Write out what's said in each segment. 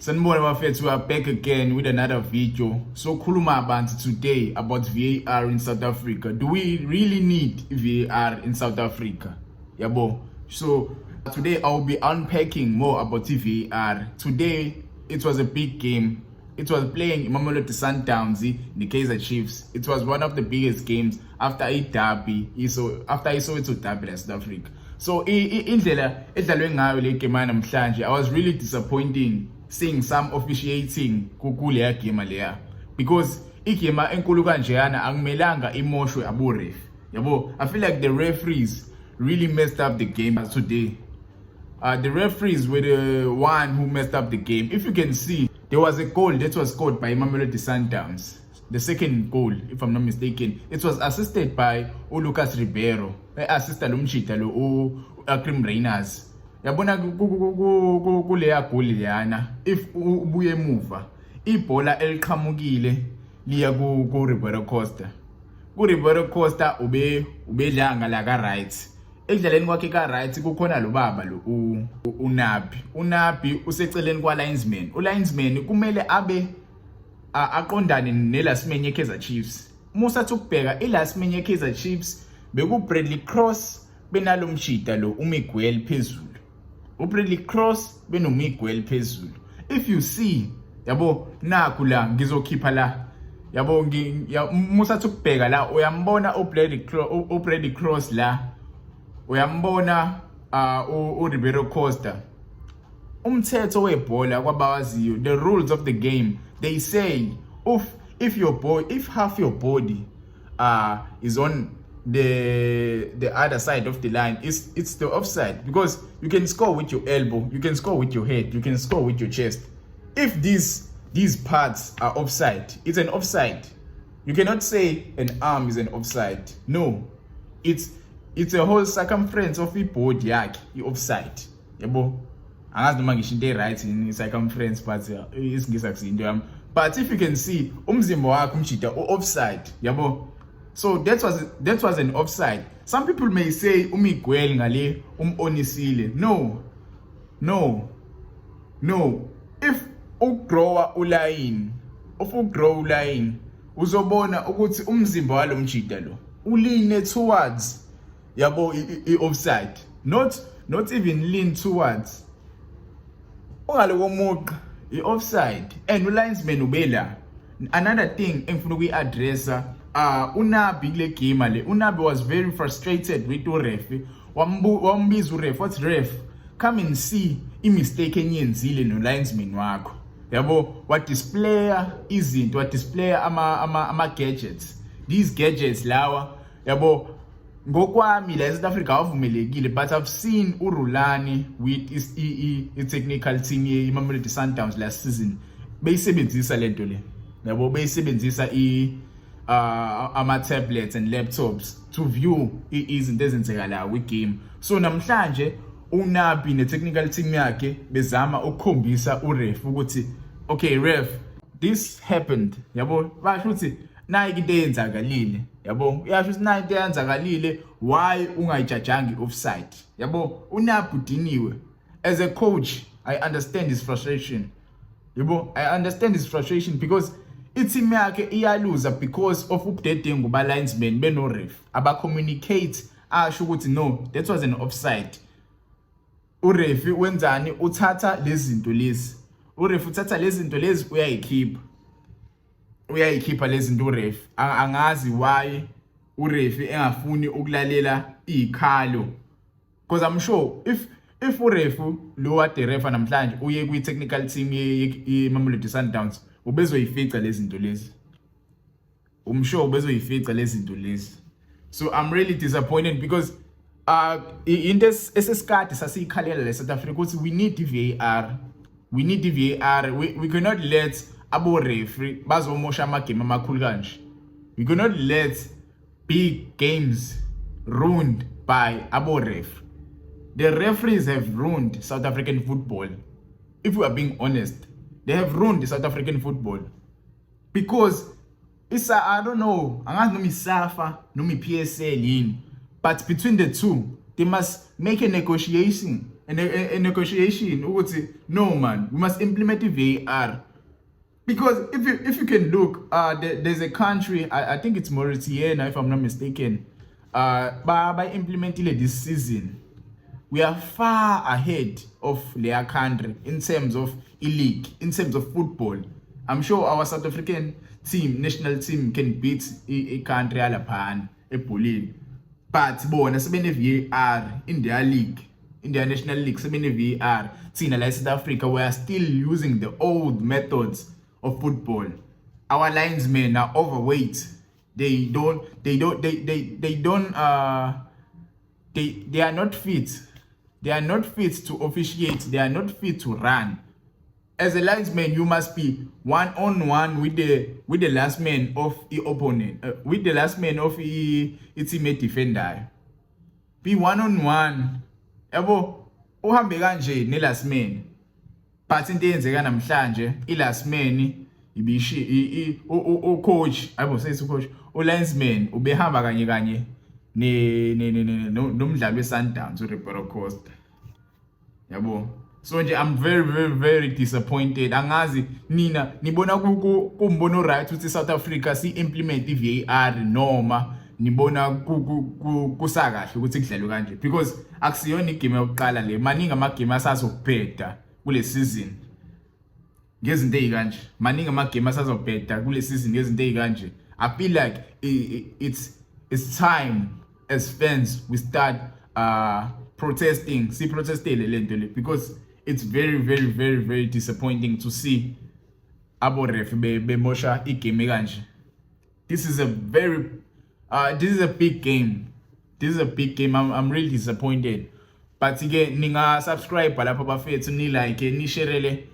Sanibona bafethu, we are back again with another video. So khuluma abantu today about VAR in South Africa. Do we really need VAR in South Africa? Yabo. So today I will be unpacking more about VAR. Today it was a big game. It was playing Mamelodi Sundowns, the Kaizer Chiefs. It was one of the biggest games after a derby. After I saw it to derby in South Africa. So indlela edlalwe ngayo le game namhlanje, I was really disappointing seeing some officiating kuleya game leya, because igame enkulu kanjeyana akumelanga imoshwe aboref. Yabo, I feel like the referees really messed up the game today. The referees were the one who messed up the game. If you can see, there was a goal that was scored by Mamelodi Sundowns. The second goal, if I'm not mistaken, it was assisted by Lucas Ribeiro. Assisted Lumchita Akrim Reyners. Yabona kuleya goal leyana, if ubuye emuva, ibhola eliqhamukile liya ku Ribeiro Costa. Ku Ribeiro Costa ubedlanga la ka right. Ekudlaleni kwakhe ka right kukhona lo baba lo uNabi useceleni kwa linesman. Linesman kumele abe aqondane nelasman yeKaizer Chiefs. Musa ukubheka ilasman yeKaizer Chiefs beku Bradley Cross benalo mshida lo uMiguel phezulu. Bradley Cross benomiguel phezulu. If you see, yabo naku la ngizokhipha la. Yabo Musa ukubheka la uyambona uBradley Cross la. Uyambona Ribeiro Costa. Umthetho webhola kwabawaziyo, the rules of the game, they say if half your body is on the other side of the line, it's the offside, because you can score with your elbow, you can score with your head, you can score with your chest. If these parts are offside, it's an offside. You cannot say an arm is an offside. No, it's a whole circumference of ibody yakhe i-offside. Yabo, angazi noma ngisho into right in circumference, but isingisa kusinto yami. But if you can see umzimba wakhe umjida offside, yabo. So that was an offside. Some people may say uMiguel ngale onisile. No. If ugrowa uline, uzobona ukuthi umzimba walo mjida lo uline towards yabo offside, not even lean towards ungaloko muqa offside, and linesman ubela. Another thing engifuna ukuyi-addressa, uNabi kule game le, uNabi was very frustrated with uref. Wambiza uref, what's ref, come and see imistake eniyenzile no linesman wakho. Yabo, what displaya izinto, what displaya ama gadgets, these gadgets lawa, yabo. Ngokwami la South Africa avumelekile, but I've seen uRulani with his technical team yeMamelodi Sundowns last season beyisebenzisa lento le. Yabo, beyisebenzisa ama tablets and laptops to view izinto ezenzekala kwi-game. So namhlanje uNabi ne-technical team yakhe bezama ukukhombisa uref ukuthi okay ref, this happened. Yabo, basho ukuthi nayi into eyenzakalile. Yabo, uyasho ukuthi nayi into eyenzakalile, why ungayijajanga offside. Yabo, uNabi udiniwe. As a coach, I understand his frustration. Yabo, I understand his frustration because i-team yakhe iyaluza because of ubudedengu ba-linesman beno-ref. Aba-communicate, asho ukuthi no, that was an offside. Urefi wenzani? Uthatha lezinto lezi. Urefi uthatha lezinto lezi uyayikhipha lezinto uref. Angazi why urefi engafuni ukulalela ikhalo, because I'm sure if urefu lo wade refa namhlanje uye kwi-technical team yeMamelodi Sundowns ubezoyifica lezinto lezi. Sure ubezoyifica lezinto lezi. So I'm really disappointed because into esesikade sasiyikhalela le South Africa ukuthi we need VAR. We cannot let abo referee bazomosha amagame amakhulu kanje. We cannot let big games ruined by abo ref. The referees have ruined South African football. If we are being honest, they have ruined South African football because I don't know, angazi noma isafa noma iPSL yini, but between the two they must make a negotiation a negotiation ukuthi no man, we must implement VAR. Because if you can look, there's a country, I think it's Mauritania if I'm not mistaken, by implementing it this season. We are far ahead of their country in terms of league, in terms of football. I'm sure our South African team, national team, can beat a country alapan, a Pauline. But bona sebene VAR in their league, in their national league, sebene VAR. Tina like South Africa, we are still using the old methods of football. Our linesmen are overweight. They are not fit. They are not fit to officiate. They are not fit to run. As a linesman, you must be one-on-one with the last man of the opponent, with the last man of the teammate defender. Be one-on-one. Ebo, uhambe kanje ne last man. But into yenzeka namhlanje, I last man ibishi o coach, abo says coach, o linesman ubehamba kanye nomdlalo weSundowns uRibeiro Costa. Yabo. So nje I'm very disappointed. Angazi nina nibona kumbono right ukuthi South Africa si implement iVAR noma nibona kusakahle ukuthi kudlalwe kanje, because akusiyona igame yokuqala le, maningi amagame asazokubheda kule season ngezinto ezikanje, maningi amagame asazokubheda kule season ngezinto ezikanje. I feel like it's time as fans we start protesting, protestele lento le, because it's very disappointing to see abo ref bemosha igame kanje. This is a big game. This is a big game. I'm really disappointed. But again, ninga subscribe lapha bafethu, ni like, ni sharele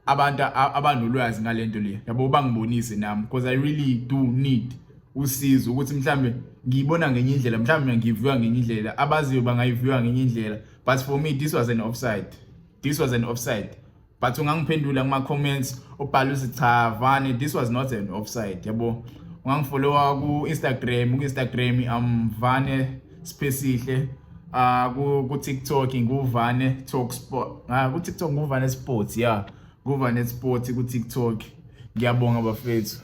abantu ulwazi ngalento le. Yabo bangibonise nami, because I really do need usizo ukuthi mhlambe ngiyibona ngenye indlela, mhlambe ngiyivuka ngenye indlela, abaziyo bangayivuka ngenye indlela. But for me, this was an offside. But ungangiphendula kuma comments ubhala uthi cha Vane, this was not an offside. Yabo ungangifollowa ku Instagram Vane Spesihle, ku TikTok nguvane Talk Sport, ku TikTok nguvane Sports, yeah, nguvane Sports ku TikTok. Ngiyabonga bafethu.